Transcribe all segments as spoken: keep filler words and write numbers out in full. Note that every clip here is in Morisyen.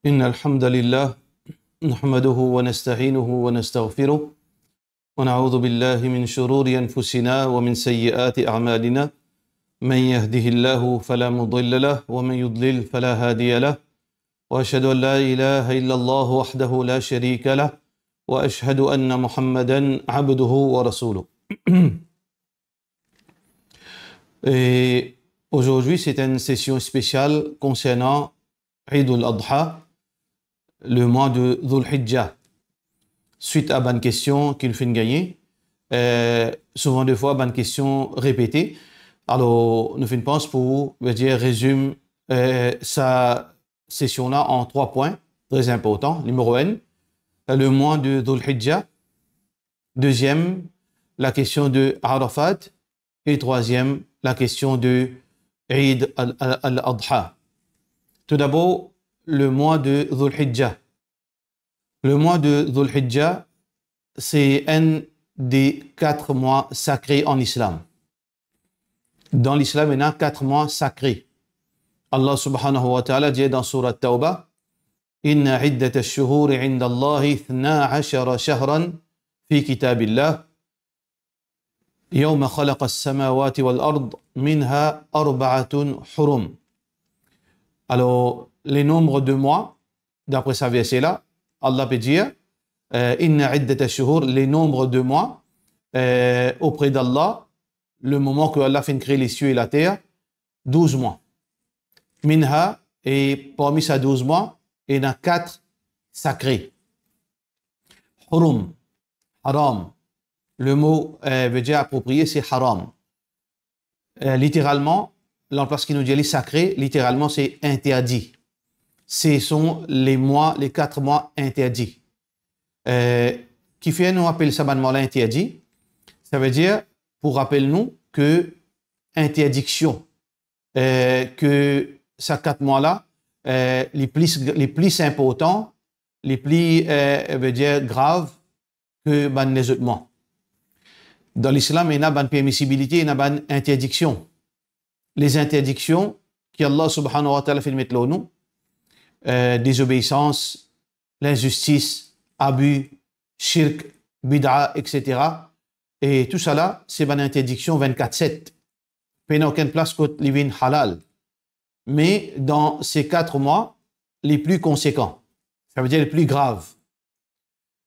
إن الحمد لله نحمده ونستعينه ونستغفره، ونعوذ بالله من شرور أنفسنا ومن سيئات أعمالنا. من يهده الله فلا مضل له، ومن يضلل فلا هادي له. وأشهد أن لا إله إلا الله وحده لا شريك له، وأشهد أن محمدا عبده ورسوله. Et aujourd'hui, c'est une session spéciale concernant Eid al-Adha, le mois de Dhul Hijjah. Suite a bann kestion ki nou finn gagne, euh, souvan de fwa bann kestion repete. Alor, nou finn pans pou, vedir, rezime, euh, sa session la an trwa pwin tre inportan. Nimero enn, le mois de Dhul Hijjah. Deuxième, la question de Arafat. Et troisième, la question de Eid al-, al-, al-Adha. Tout d'abord, le mois de Dhul Hijjah. Le mois de Dhul Hijjah, c'est un des quatre mois sacrés en islam. Dans l'islam, il y a quatre mois sacrés. Allah subhanahu wa ta'ala dit dans Surat Tawbah, إن عدة الشهور عند الله اثنا عشر شهرا في كتاب الله يوم خلق السماوات والأرض منها أربعة حرم. Alors, les nombres de mois, d'après sa verset-là, Allah peut dire, euh, إن عدة الشهور, les nombres de mois, euh, auprès d'Allah, le moment que Allah finn kree les cieux et la terre, douz mois. منها, et parmi sa douz mois, il y en a quatre sacrés. Hurum, haram. Le mot, euh, veut dire approprié, c'est haram. Euh, littéralement, lanplwa ki nou dir li sacré, littéralement, c'est interdit. Ce sont les mois, les quatre mois interdits. Euh, kifer nou apel sa bann mwa la interdi? Sa vedir, pou rapel nou ke interdiksion, euh, ke sa kat mwa la, euh, li plis, li plis inportan, li pli, euh, vedir grav ke bann lezot mwa. Dan Lislam, ena bann permisibilite, ena bann interdiksion. Les interdiksion ki Allah subhanahu wa ta'ala finn met lor nou, euh, dezobeisans, linzistis, abi, shirk, bid'a, et cetera. E tou sala, se bann interdiksion vinn-kat set. Pena okenn plas kot li vinn halal. Me dan se kat mwa, li pli konsekan. Sa vedir li pli grav.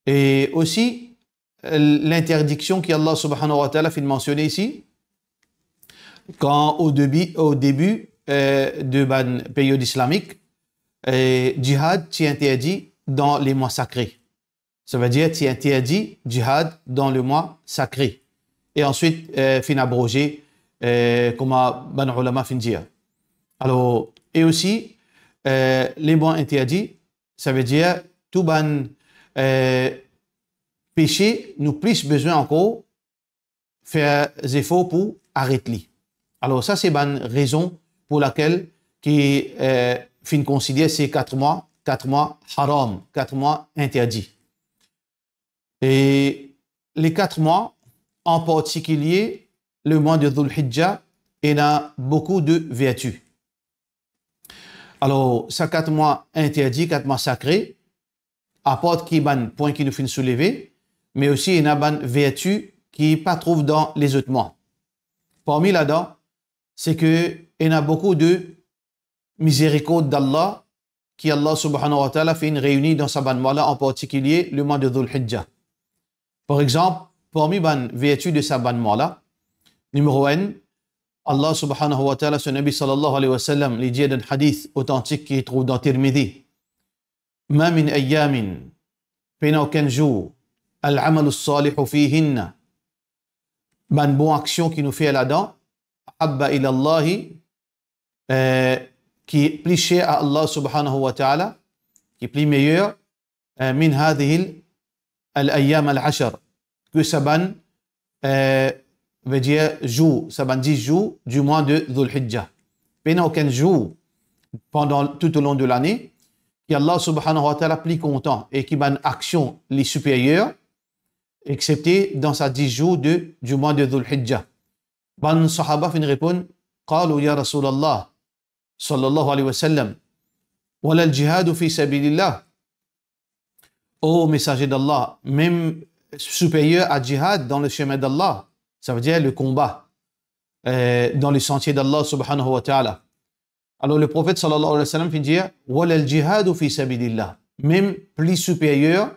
E osi, euh, linterdiksion ki Allah subhanahu wa ta'ala finn mansione isi, kan o debi, o debi, euh, de bann period islamik, euh, djihad ti interdi dan le mwa sakre. Sa vedir ti interdi djihad dan le mwa sakre. E answit, euh, finn abroze, euh, kouma bann ulama finn dir. Alor, e osi, euh, le mwa interdi, sa vedir tou bann, euh, pese, nou plis bizin ankor fer zefor pou aret li. Alor, sa se bann rezon pou lakel ki, euh, finn konsider se kat mwa, kat mwa haram, kat mwa interdi. E le kat mwa, an partikilie le mwa de Dhul Hijjah, ena boukou de verti. Alor, sa kat mwa interdi, kat mwa sakre, apar ki bann pwin ki nou finn souleve, me osi ena bann verti ki pa trouv dan lezot mwa. Parmi ladan, se ke ena boukou de mizerikord d'Allah ki Allah subhanahu wa ta'ala finn reini dan sa bann mwa la, an partikilie le mwa de Dhul Hijjah. Par exanp, parmi bann verti de sa bann mwa la, nimero enn, Allah subhanahu wa ta'ala, so Nabi sallallahu alayhi wa sallam, li dir dan hadith otantik ki trouv dan Tirmidhi, "Ma min ayyamin", pena okenn zour, "al-amalu salihu fihinna", bann bon aksion ki nou fer ladan, "ahabba ila Allahi", euh, ki pli ser a Allah subhanahu wa ta'ala, ki pli meyer, euh, "min hadhihi al-ayyam al-ashr", ke sa bann, euh, vedir zour, sa bann dis zour du mwa de Dhul Hijjah. Pena okenn zour pandan tout au long de lane ki Allah subhanahu wa ta'ala pli kontan e ki bann aksion li siperyer, exsepte dan sa dis zour de, du mwa de Dhul Hijjah. Bann sahaba finn reponn, "Qalu ya Rasulallah, sallallahu alayhi wa sallam, Wala al-jihadu fi sabilillah. Ô Messager d'Allah, même supérieur à jihad dans le chemin d'Allah, ça veut dire le combat, euh, dans le sentier d'Allah subhanahu wa ta'ala. Alors le prophète sallallahu alayhi wa sallam finn dir, wala al-jihadu fi sabilillah, même plus supérieur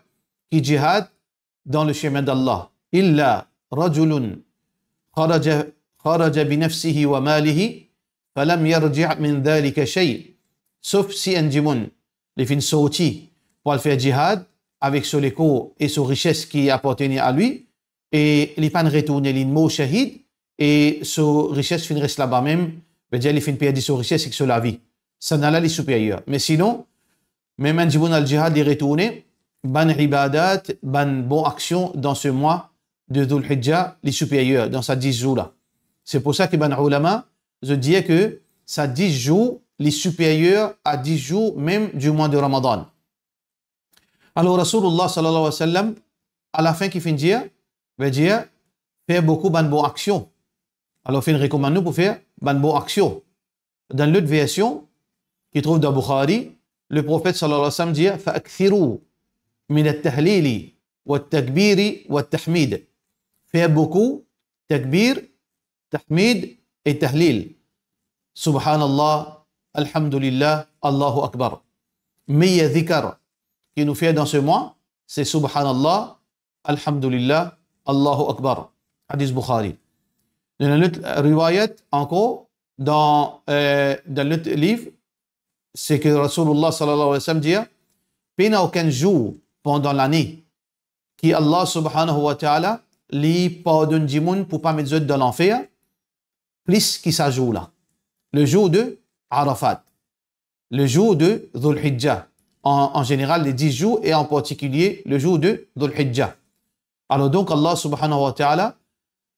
ki jihad dans le chemin d'Allah. Illa rajulun kharaja, kharaja bi nafsihi wa malihi, falam yarji' min dhalika shay. Sauf si enn dimoun, li finn sorti pou al fer jihad avek so lekor e so rises ki apartenir a li, e li pa'nn retourne, li mor shahid, e so rises finn res laba mem, vedir li finn perdi so rises ek so lavi. Sa la li siperir. Me sinon, mem enn dimoun al jihad, li retourne, bann ibadat, bann bon aksion dan se mwa de Dhul Hijja, li siperir dan sa dis zour la. Se pou sa ki bann ulama, zot dir ke sa dis zour, li siperir a dis zour mem di mwa de Ramadan. Alor, Rasoulullah sallallahu alayhi wa sallam, alafin ki finn dir, vedir, fer boukou bann bon aksion. Alor, finn rekomann nou pou fer bann bon aksion. Dan lot version, ki trouv dan Bukhari, le Profet sallallahu alayhi wa sallam dir, fa akthiru min at-tahlili wat-takbiri wat-tahmid. Fer boukou takbir, tahmid e tahlil. Subhanallah, alhamdulillah, Allahu Akbar. Meyer zikr ki nou fer dan se mwa, se Subhanallah, alhamdulillah, Allahu Akbar. Hadis Bukhari. Dan lot riwayat ankor, dan, euh, dan lot liv, se ke Rasoulullah sallallahu alayhi wa sallam dir, pena okenn zour pandan lane ki Allah subhanahu wa ta'ala li pardonn dimoun pou pa met zot dan lanfer, plis ki sa zour la, le jour de Arafat, le jour de Dhul Hijja, en, en général les dix jours et en particulier le jour de Dhul Hijja. Alor donk, Allah subhanahu wa ta'ala,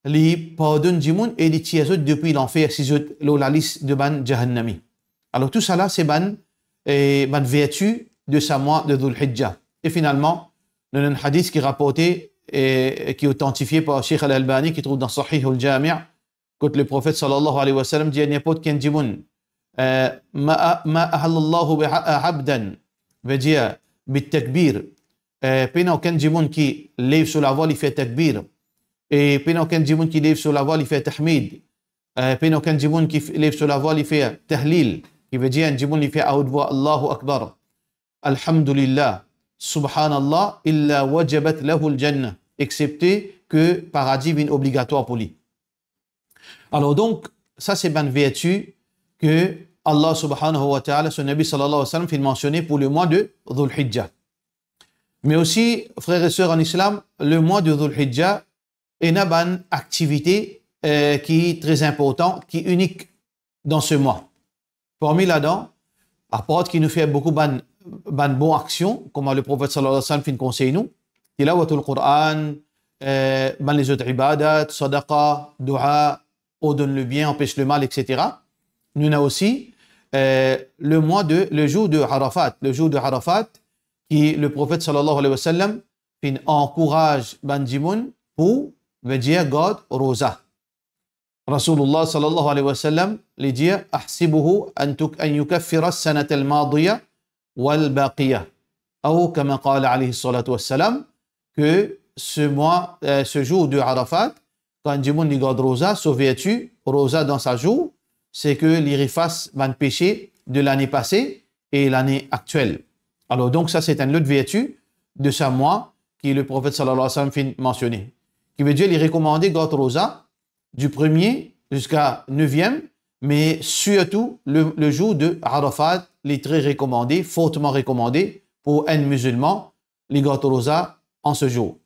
li pardonn dimoun e li tir zot depi lanfer si zot lor lalis de bann jahannami. Alor, tou sa la, se bann, eh, bann verti de sa mwa de Dhul Hijja. E finalman, nou ena enn hadis ki raporte e ki otantifie par Sheikh Al-Albani, ki trouv dan Sahih Al-Jami', kot le Profet sallallahu alayhi wa sallam dir, ninport ki enn dimoun, eh, ma, ma ahallallahu biha abdan, vedir, bit takbir, eh, pena okenn dimoun ki lev so lavwa, li fer takbir, e pena okenn dimoun ki lev so lavwa, li fer tahmid, eh, pena okenn dimoun ki f-, lev so lavwa, li fer tahlil, ki vedir enn dimoun li fer a haute voix, Allahu Akbar, Alhamdulillah, Subhanallah, illa wajabat lahul jannah, exsepte ke paradi vinn obligatwar pou li. Alor donk, sa se bann verti ke Allah subhanahu wa ta'ala, so Nabi sallallahu alayhi wa sallam, finn mansione pou le mwa de Dhul Hijja. Me osi, frer e ser an Islam, le mwa de Dhul Hijja, ena bann aktivite, eh, ki tre inportan, ki inik dan se mwa. Parmi ladan, apar ki nou fer boukou bann, bann bon aksion, kouma le Profet sallallahu alayhi wa sallam finn konsey nou, tilawatul Quran, eh, bann lezot ibadat, sadaqa, doua, ordonne le bien, empêche le mal, et cetera. Nou ena osi, eh, le mwa de, le jour de Arafat, le jour de Arafat, ki le Profet sallallahu alayhi wa sallam finn ankouraz bann dimoun pou, vedir, gard roza. Rasoulullah sallallahu alayhi wa sallam, li dir, ahsibuhu an tuk-, an yukaffira as-sanata al-madiya wal baqiya. Aw kama qala alayhi salatu wassalam, ke se mwa, eh, se jour de Arafat, kan enn dimoun li gard roza, so verti, roza dan sa zour, se ke li efas bann pese de lane pase e lane aktiel. Alor donk, sa se enn lot verti de sa mwa ki le Profet sallallahu alayhi wa sallam finn mansione. Ki vedir, li rekomande gard roza du premier jusqu'à neuvième, mais surtout le, le jour de Arafat, li tre rekomande, forteman rekomande pou enn mizilman li gard roza an se zour.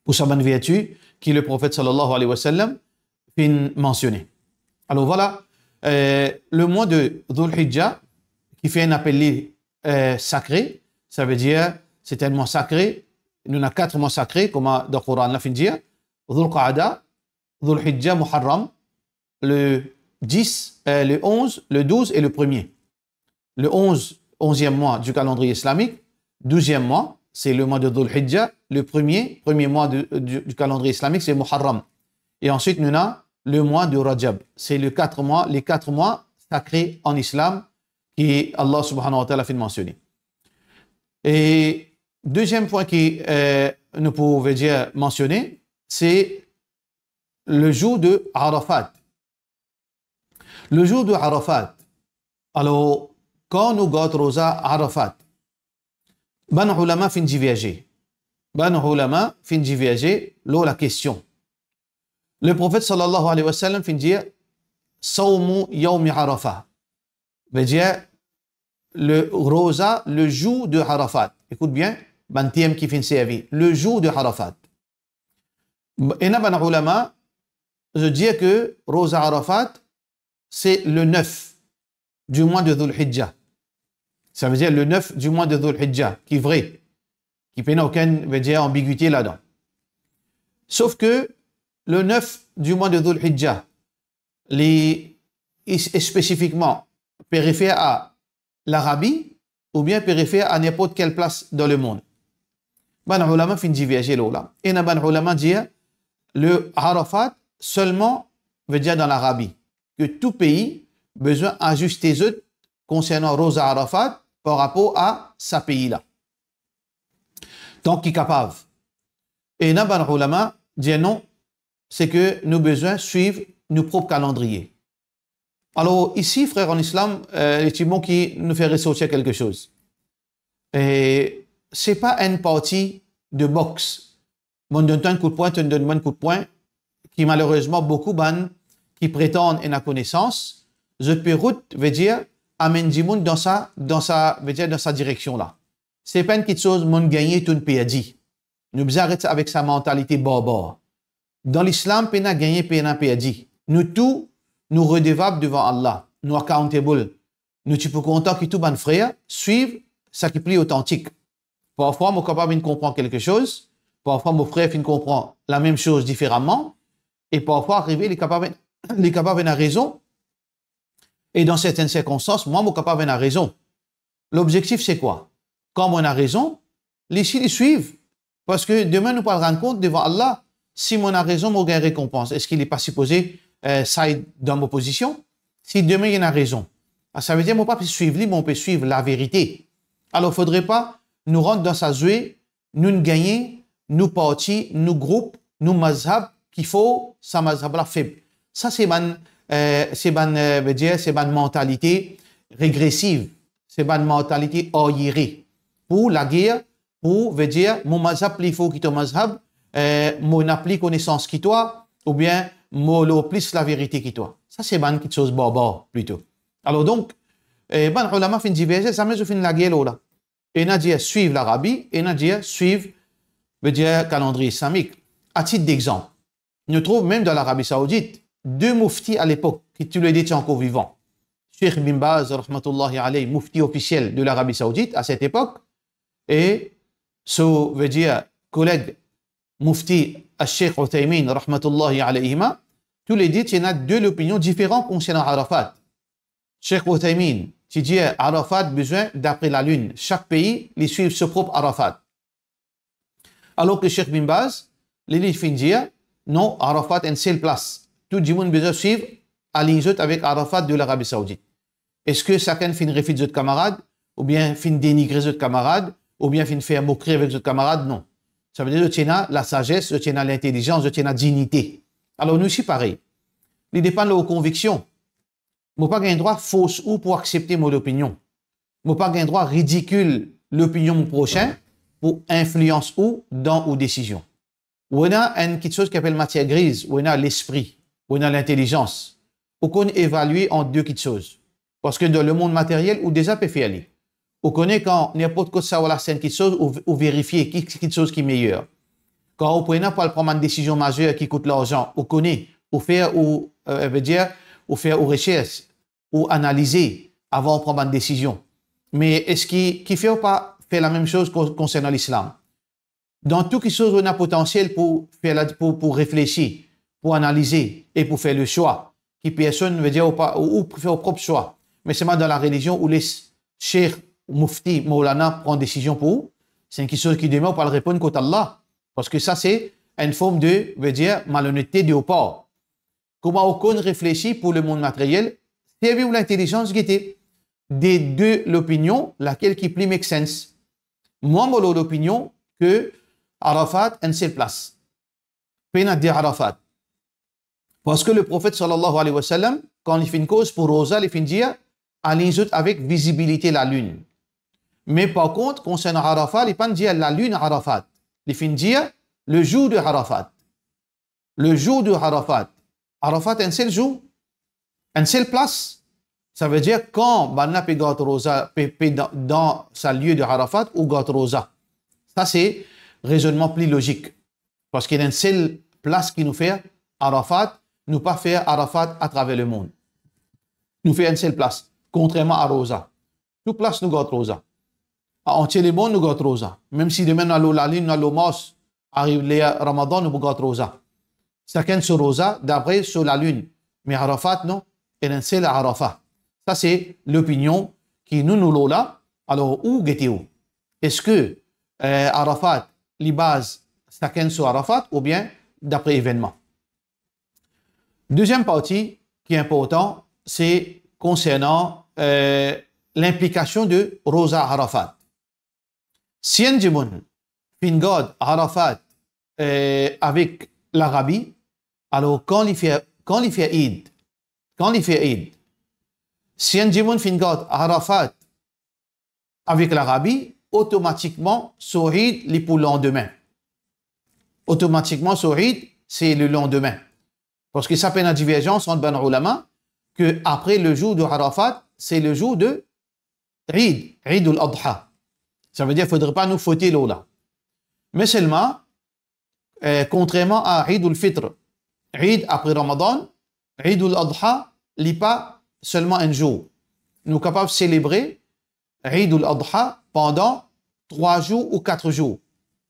Pou sa bann verti ki le Profet sallallahu alayhi wa sallam finn mansione. Alor vwala, eh, le mwa de Dhul Hijja, ki finn apel li, eh, sakre, sa vedir, se enn mwa sakre, nou ena kat mwa sakre, kouma dan Koran la finn dir, Dhul Qa'da, Dhul Hijja, Muharram, le dix, eh, le onze, le douze et le premier. Le onze, onzième mois du calendrier islamique, douzième mois, c'est le mois de Dhul Hijja, le premier, premier mois de, du, du calendrier islamique, c'est Muharram. Et ensuite, nous avons le mois de Rajab. C'est le quatre mois, les quatre mois sacrés en islam ki Allah subhanahu wa ta'ala finn mansione. E deziem pwin ki, eh, nou pou, vedir, mansione, se le zour de Arafat. Le zour de Arafat. Alor, kan nou gard roza Arafat, bann oulama finn diverze. Bann oulama finn diverze lor lakestion. Le Profet sallallahu alayhi wa sallam finn dir, "Sawmu yawmi Arafah." Vedir, le roza, le zour de Arafat. Ekout bien, bann term ki finn servi. Le zour de Arafat. Ena bann oulama, zot dir ke roza Arafat, se le nef du mwa de Dhul Hijja. Savedir le nef du mwa de Dhul Hijja, ki vre, ki pena okenn, vedir, anbigwite ladan. Sof ke le nef du mwa de Dhul Hijja, li, li spesifikman pe refer a Larabi oubien pe refer a ninport kel plas dan lemond. Bann oulama finn diverze lor la. Ena bann oulama dir, le Arafat selman, vedir dan Larabi, ke tou pei bizin aziste zot konsernan roza Arafat par rapor a sa pei la. Donk, ki kapav. Ena bann oulama dir non, se ke nou bizin swiv nou prop kalandriye. Alor, isi, frer an Islam, eh, li ti bon ki nou fer resortir kelke soz. E se pa enn parti de boks. Monn donn twa enn kout pwin, to donn mwa enn kout pwin, ki malerezman boukou bann ki pretann ena konesans, zot pe rod, vedir, amenn dimoun dan sa, dan sa, vedir, dan sa direksion la. Se pa enn kiksoz monn gagne, to'nn perdi. Nou bizin aret avek sa mantalite barbar. Dan Lislam, pena gagne, pena perdi. Nou tou, nou redevab devan Allah. Nou accountable. Nou ti pou kontan ki tou bann frer swiv sa ki pli otantik. Parfwa, mo kapav vinn konpran kelke soz. Parfwa, mo frer finn konpran lamem soz diferaman. E parfwa, arive, li kapav, li kapav ena rezon. E dan sertenn sirkonstans, mwa, mo kapav ena rezon. Lobzektif, se kwa? Kan mo ena rezon, li si li swiv. Parski demin, nou pou al rann kont devan Allah, si mo ena rezon, mo gagn rekonpans. Eski li pa sipoze, eh, side dan mo pozision? Si demin, li ena rezon, ah, savedir mo pa pe swiv li, mo pe swiv laverite. Alor, fodre pa nou rant dan sa zwe, nou gagne, nou parti, nou group, nou mazhab ki for, sa mazhab la feb. Sa se bann, eh, se bann, eh, vedir, se bann mantalite regresiv, se bann mantalite aryere. Pou lager, pou, vedir, mo mazhab pli for ki to mazhab, eh, mo ena pli konesans ki twa, oubien mo lor plis laverite ki twa. Sa se bann kiksoz barbar, plito. Alor donk, eh, bann oulama finn diverze, zame zot finn lager lor la. Ena dir swiv Larabi, ena dir swiv, vedir kalandriye islamik. A tit degzanp, nou trouv mem dan Larabi Saoudit, de moufti a lepok, ki toulede ti ankor vivan. Sheikh Bin Baz, rahmatullahi alayh, moufti ofisiel de Larabi Saoudit a set epok, e so, vedir, koleg moufti a Sheikh Uthaymin, rahmatullahi alayhima, toulede ti ena de lopinion diferan konsernan Arafat. Sheikh Uthaymin ti dir Arafat bizin dapre lalinn, sak pei li swiv so prop Arafat. Alor ki Sheikh Bin Baz, li, li finn dir, non, Arafat enn sel plas. Tou dimoun bizin swiv, align zot avek Arafat de Larabi Saoudit. Eski sakenn finn refiz zot kamarad, oubien finn denigre zot kamarad, oubien finn fer mokri avek zot kamarad? Non. Savedir zot ti ena lasazes, zot ti ena lintelizans, zot ti ena dinite. Alor nou osi parey. Li depann lor konviksion. Mo pa gagn drwa fors ou pou aksepte mo lopinion. Mo pa gagn drwa ridikil lopinion mo prosin pou inflians ou dan ou desizion. Ou ena enn kiksoz ki apel matier griz, ou ena lespri, ou ena lintelizans. Ou konn evalie ant de kiksoz. Parski dan lemond materiel, ou deza pe fer li. Ou kone kan ninport kot sa ou al aste enn kiksoz, ou, ou verifie ki, ki kiksoz ki meyer. Kan ou pou ena pou al pran bann desizion mazer ki kout larzan, ou kone, ou fer ou, eh, vedir, ou fer ou resers, ou analize avan ou pran bann desizion. Me eski, kifer ou pa fer lamem soz kon-, konsernan Lislam? Dan tou kiksoz ou ena potansiel pou fer la, pou, pou reflesi, pou analize e pou fer leswa. Ki personn, vedir, ou pa, ou, ou fer ou prop swa. Me selman dan larelizion, ou les sheikh, moufti, moulana pran desizion pou ou. Se enn kiksoz ki demin ou pou al reponn kot Allah. Parski sa se enn form de, vedir, malonete de ou par. Kouma ou konn reflesi pou lemond materiel, servi ou lintelizans, gete. de, de lopinion, lakel ki pli make sense? Mwa, mo lor lopinion ke Arafat enn sel plas. Pena de Arafat. Parski Leprofet sallallahu alayhi wa sallam, kan li finn koz pou roza, li finn dir, align zot avek vizibilite lalinn. Me par kont, konsernan Arafa, li pa'nn dir lalinn Arafat. Li finn dir, le jour de Arafat. Le jour de Arafat. Arafat, enn sel zour, enn sel plas. Savedir, kan bann la pe gard roza, pe, pe dan, dan sa lie de Arafat, ou gard roza. Sa se rezonnman pli lozik. Parski enn sel plas ki nou fer Arafat, nou pa fer Arafat atraver lemond. Nou fer enn sel plas, kontrerman a roza. Tou plas nou gard roza. A antie lemond nou gard roza. Mem si demin nou al lor lalinn, nou al lor Mars, ariv ler Ramadan, nou pou gard roza. Sakenn so roza dapre so lalinn. Me Arafat, non, ena enn sel Arafa. Sa se lopinion ki nou, nou lor la. Alor, ou gete ou? Eski, eh, Arafat, li baz sakenn so Arafat oubien dapre evennman? Deziem parti ki inportan, se konsernan, eh, linplikasion de roza Arafat. Si enn dimoun finn gard Arafat, eh, avek Larabi, alor kan li fer, kan li fer Eid, kan li fer Eid, si enn dimoun finn gard Arafat avek Larabi, otomatikman so Eid li pou landime. Otomatikman so Eid, se le landime. Parski sa pena diverzans ant bann oulama, ke apre le jour de Arafat, se le jour de Eid, Eid al-Adha. Savedir, fodre pa nou fote lor la. Me selman, eh, kontrerman a Eid al-Fitr, Eid apre Ramadan, Eid al-Adha, li pa selman enn zour. Nou kapav selebre Eid al-Adha pandan trwa zour ou kat zour.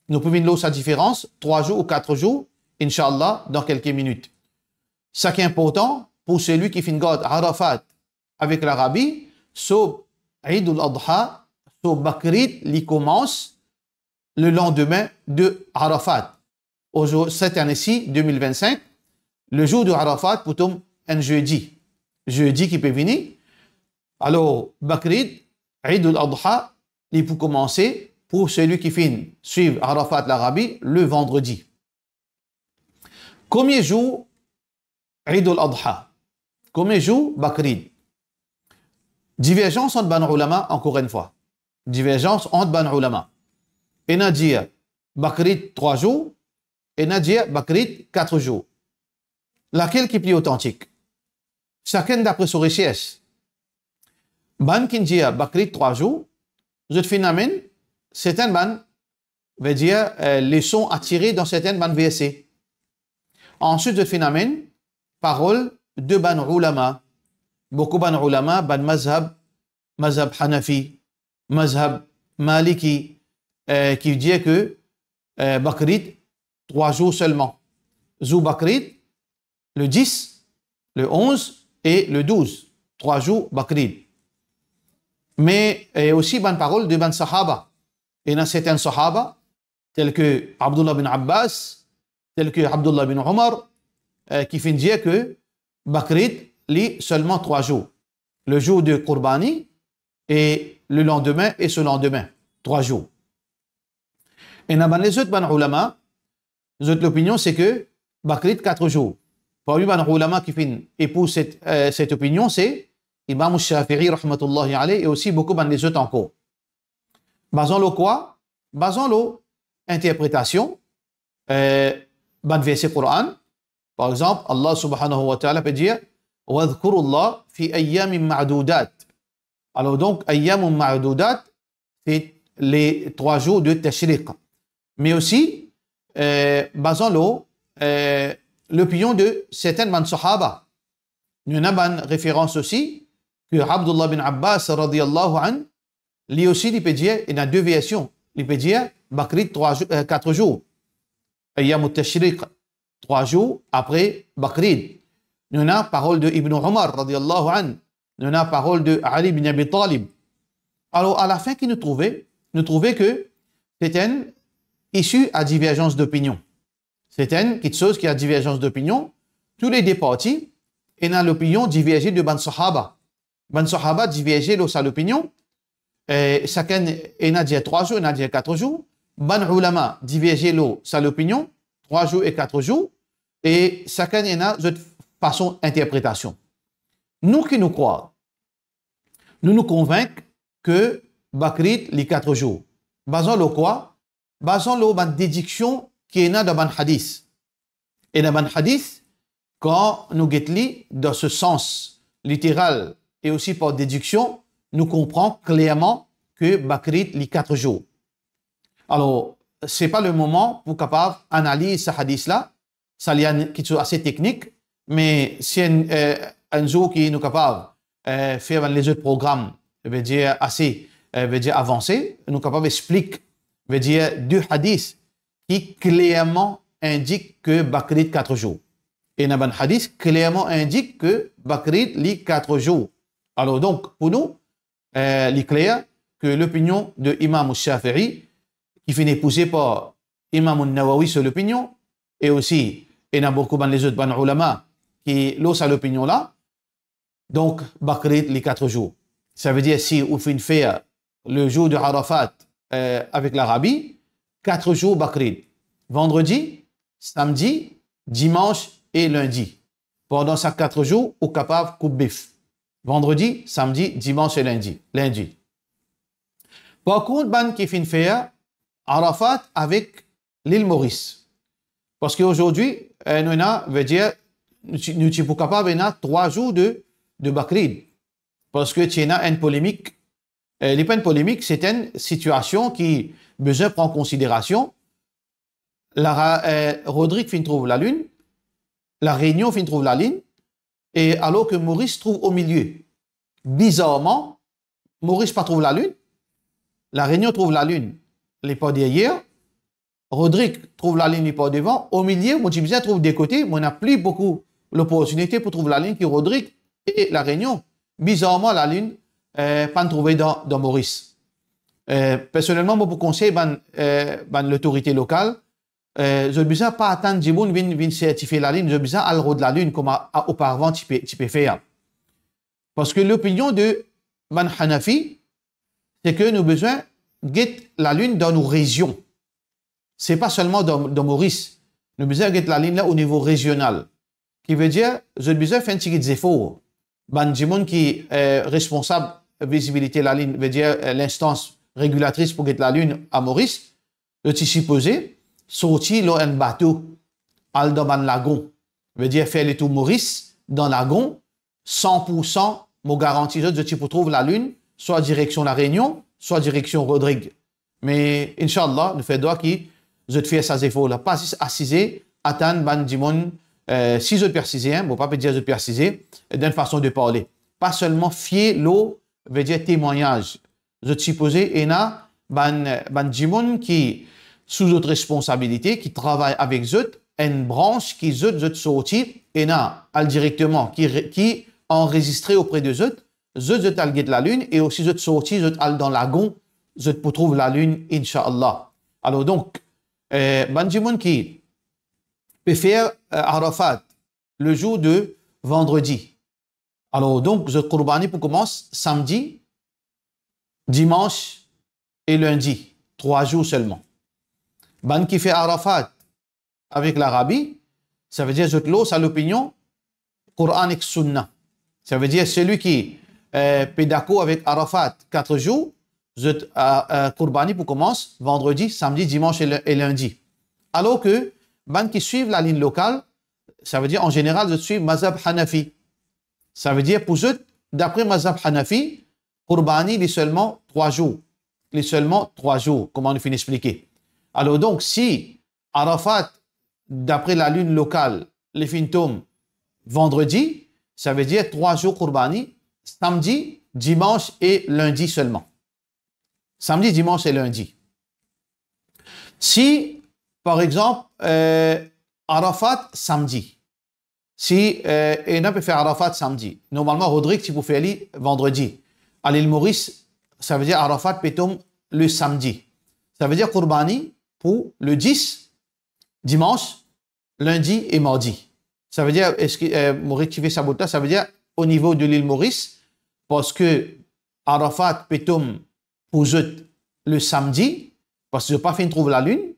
Nou pou vinn lor sa diferans, trwa zour ou kat zour, inshallah, dan kelke minit. Sa ki inportan, pou seli ki finn gard Arafat avek Larabi, so Eid al-Adha, so Bakrid, li koumans le landime de Arafat. Ozor-, set ane si, de mil vinn-sink, le jour de Arafat pou tom enn zedi. Zedi ki pe vini. Alor, Bakrid, Eid al-Adha, li pou koumanse pou seli ki finn swiv Arafat Larabi le vandredi. Komie zour Eid al-Adha? Komie zour Bakrid? Diverzans ant bann oulama, ankor enn fwa. Diverzans ant bann oulama. Ena dir Bakrid trwa zour, ena dir Bakrid kat zour. Lakel ki pli otantik? Sakenn dapre so resers. Bann ki dir Bakrid trwa zour, zot finn amenn sertin bann, vedir, eh, leson a tire dan sertin bann verse. Answit, zot finn amenn parol de bann oulama, boukou bann oulama, bann mazhab, mazhab Hanafi, mazhab Maliki, eh, ki dir ke, eh, Bakrid, trwa zour selman. Zour Bakrid, le dis, le onz e le douz, trwa zour Bakrid. Me, eh, osi bann parol de bann sahaba. Ena sertin sahaba, tel ke Abdullah bin Abbas, tel ke Abdullah bin Omar, eh, ki finn dir ke Bakrid, li selman trwa zour. Le jour de Kourbani e le landime e so landime, trwa zour. Ena bann lezot bann oulama, zot lopinion se ke Bakrid kat zour. Parmi bann oulama ki finn epouze set, eh, set opinion, se Imam Shafi'i rahmatullahi alayh e osi boukou bann lezot ankor. Bazan lor kwa? Bazan lor interpretasion, eh, bann verse Koran. Par exanp, Allah subhanahu wa ta'ala pe dir, "Wadhkurullaha fi ayyamin ma'dudat." Alor donk, ayyamun ma'dudat, se le trwa zour de Tashriq. Me osi, eh, bazan lor, eh, lopinion de sertin bann sahaba. Nou ena bann referans osi, ke Abdullah bin Abbas radiyallahu anhu, li osi li pe dir, ena de version, li pe dir Bakrid trwa zour, eh, kat zour. Ayyamut Tashriq, trwa zour apre Bakrid. Nou ena parol de Ibn Omar radiyallahu anhu, nou ena parol de Ali bin Abi Talib. Alor, alafin ki nou trouve, nou trouve ke sertin isi a diverzans dopinion. Sertin kiksoz ki a diverzans dopinion, tou le de parti ena lopinion diverze de bann sahaba. Bann sahaba diverze lor sa lopinion, e sakenn, ena dir trwa zour, ena dir kat zour. Bann oulama diverze lor sa lopinion, trwa zour e kat zour, e sakenn ena zot fason interpretasion. Nou ki nou krwar, nou, nou konvink ke Bakrid li kat zour. Bazan lor kwa? Bazan lor bann dediksion ki ena dan bann hadis. Ena bann hadis, kan nou get li dan so sans literal e osi par dediksion, nou konpran klerman ke Bakrid li kat zour. Alor, se pa le moman pou kapav analiz sa hadis la, sa li enn kiksoz ase teknik, me si enn, eh, enn zour ki nou kapav, eh, fer bann lezot program, vedir ase, eh, vedir avanse, nou kapav explik, vedir de hadis ki klerman indik ke Bakrid kat zour. Ena bann hadis klerman indik ke Bakrid li kat zour. Alor donk, pou nou, eh, li kler ke lopinion de Imam Shafi'i, ki finn epouze par Imam Nawawi so lopinion, e osi ena boukou bann lezot bann oulama ki lor sa lopinion la, donk Bakrid li kat zour. Savedir si ou finn fer le zour de Arafat, eh, avek Larabi, kat zour Bakrid. Vandredi, samdi, dimans e lindi. Pandan sa kat zour, ou kapav koup bef. Vandredi, samdi, dimans e lindi. Lindi. Par kont, bann ki finn fer Arafat avek Lil Moris. Parski azordi, eh, nou ena, vedir, nou ti, nou ti pou kapav ena trwa zour de, de Bakrid. Parski ti ena enn polemik. Eh, li pa enn polemik, se enn sitiasion ki bizin pran konsiderasion. La, eh, Rodrig finn trouv lalinn, La Rényon finn trouv lalinn, e alor ke Moris trouv omilie. Bizarman, Moris pa trouv lalinn, La Rényon trouv lalinn, li par deryer, Rodrig trouv lalinn, li par devan, omilie, mo ti bizin trouv de kote, mo ena pli boukou loportinite pou trouv lalinn ki Rodrig e La Rényon. Bizarman, lalinn, eh, pa'nn trouve dan, dan Moris. Eh, personelman, mo pou konsey bann, eh, bann lotorite lokal, eh, zot bizin pa atann dimoun vinn, vinn sertifie lalinn, zot bizin al rod lalinn kouma a, oparavan ti pe, ti pe fer. Parski lopinion de bann Hanafi, se ke nou bizin get lalinn dan nou rezion. Se pa selman dan, dan Moris. Nou bizin get lalinn la o nivo rezional. Ki vedir, zot bizin fer enn tigit zefor. Bann dimoun ki, eh, responsab vizibilite lalinn, vedir, eh, linstans regilatris pou get lalinn a Moris, zot ti sipoze sorti lor enn bato, al dan bann lagon. Vedir, fer letour Moris dan lagon, san pou san, mo garanti zot, zot ti pou trouv lalinn, swa direksion La Rényon, swa direksion Rodrig. Me, inshallah, nou fer dwa ki zot fer sa zefor la. Pa zis asize, atann bann dimoun, eh, si zot pe asize, hein, mo pa pe dir zot pe asize, dan enn fason de parle. Pa selman fie lor, vedir, temwagnaz. Zot sipoze ena bann, bann dimoun ki sou zot responsabilite, ki travay avek zot, enn brans ki zot, zot sorti, ena al direkteman, ki re-, ki anrezistre opre de zot, zot, zot al get lalinn, e osi zot sorti, zot al dan lagon, zot pou trouv lalinn, inshallah. Alor donk, eh, bann dimoun ki pe fer, eh, Arafat, le zour de vandredi. Alor donk, zot kourbani pou koumans samdi, dimans e lindi, trwa zour selman. Bann ki fer Arafat avek Larabi, savedir zot lor sa lopinion, Koran ek Sunna. Savedir selwi ki, eh, pe dakor avek Arafat kat zour, zot, eh, eh, kourbani pou koumans vandredi, samdi, dimans e le-, e lindi. Alor ke bann ki swiv lalinn lokal, savedir an zeneral zot swiv mazhab Hanafi. Savedir pou zot, dapre mazhab Hanafi, kourbani li selman trwa zour. Li selman trwa zour, kouma nou finn explike. Alor donk, si Arafat, dapre lalinn lokal, li finn tom vandredi, savedir trwa zour kourbani, samdi, dimans e lindi selman. Samdi, dimans e lindi. Si, par exanp, eh, Arafat samdi, si, eh, ena pe fer Arafat samdi, normalman Rodrig ti pou fer li vandredi. A Lil Moris, savedir Arafat pe tom le samdi. Savedir kourbani pou le dis, dimans, lindi e mardi. Savedir, eski, eh, mo rektifie sa bout la, savedir o nivo de Lil Moris, parski Arafat pe tom pou zot le samdi, parski zot pa finn trouv lalinn.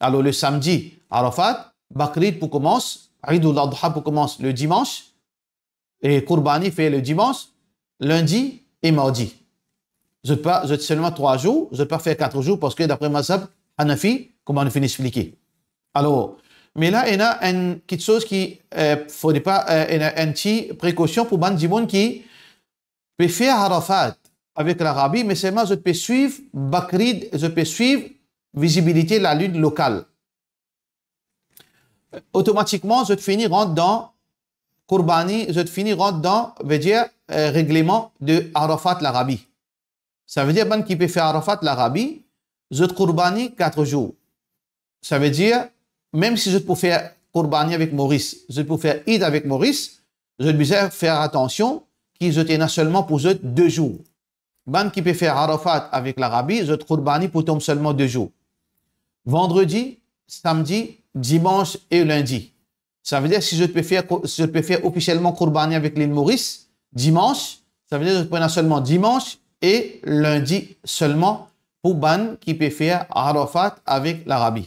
Alor le samdi, Arafat, Bakrid pou koumans, Eid al-Adha pou koumans le dimans, e Kourbani fer le dimans, lindi e mardi. Zot pa, zot selman trwa zour, zot pa fer kat zour, parski dapre mazhab Hanafi, kouma nou finn explike. Alor, me la, ena enn kiksoz ki, eh, fode pa, eh, ena enn ti prekosion pou bann dimoun ki pe fer Arafat avek Larabi, me selman zot pe swiv Bakrid, zot pe swiv vizibilite lalinn lokal. Otomatikman, zot fini rant dan Kourbani, zot fini rant dan, vedir, eh, regleman de Arafat Larabi. Savedir, bann ki pe fer Arafat Larabi, zot Kourbani kat zour. Savedir, mem si zot pou fer Kourbani avek Moris, zot pou fer Eid avek Moris, zot bizin fer atansion ki zot ena selman pou zot de zour. Bann ki pe fer Arafat avek Larabi, zot Kourbani pou tom selman de zour. Vandredi, samdi, dimans e lindi. Savedir, si zot pe fer ko-, si zot pe fer ofisielman Kourbani avek Lil Moris, dimans, savedir zot pou ena selman dimans e lindi selman pou bann ki pe fer Arafat avek Larabi.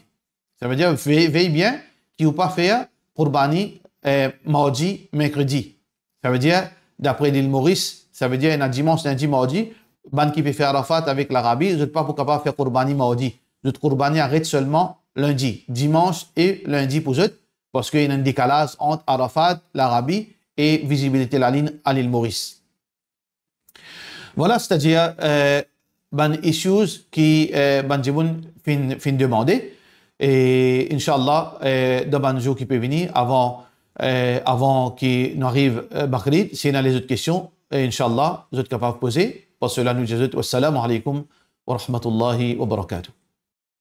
Savedir, vey, vey bien ki ou pa fer Kourbani, eh, mardi, merkredi. Savedir, dapre Lil Moris, savedir, ena dimans, lindi, mardi, bann ki pe fer Arafat avek Larabi, zot pa pou kapav fer Kourbani mardi. Zot Kourbani aret selman lindi, dimans e lindi pou zot, parski ena enn dekalaz ant Arafat, Larabi e vizibilite lalinn a Lil Moris. Vwala, setadir, eh, bann issues ki, eh, bann dimoun finn, finn demande. E, inshallah, eh, dan bann zour ki pe vini, avan, eh, avan ki nou ariv, eh, Bakrid, si ena lezot kestion, eh, inshallah, zot kapav poze. Par sela, nou dir zot, wassalamu alaikum wa rahmatullahi wa barakatuh.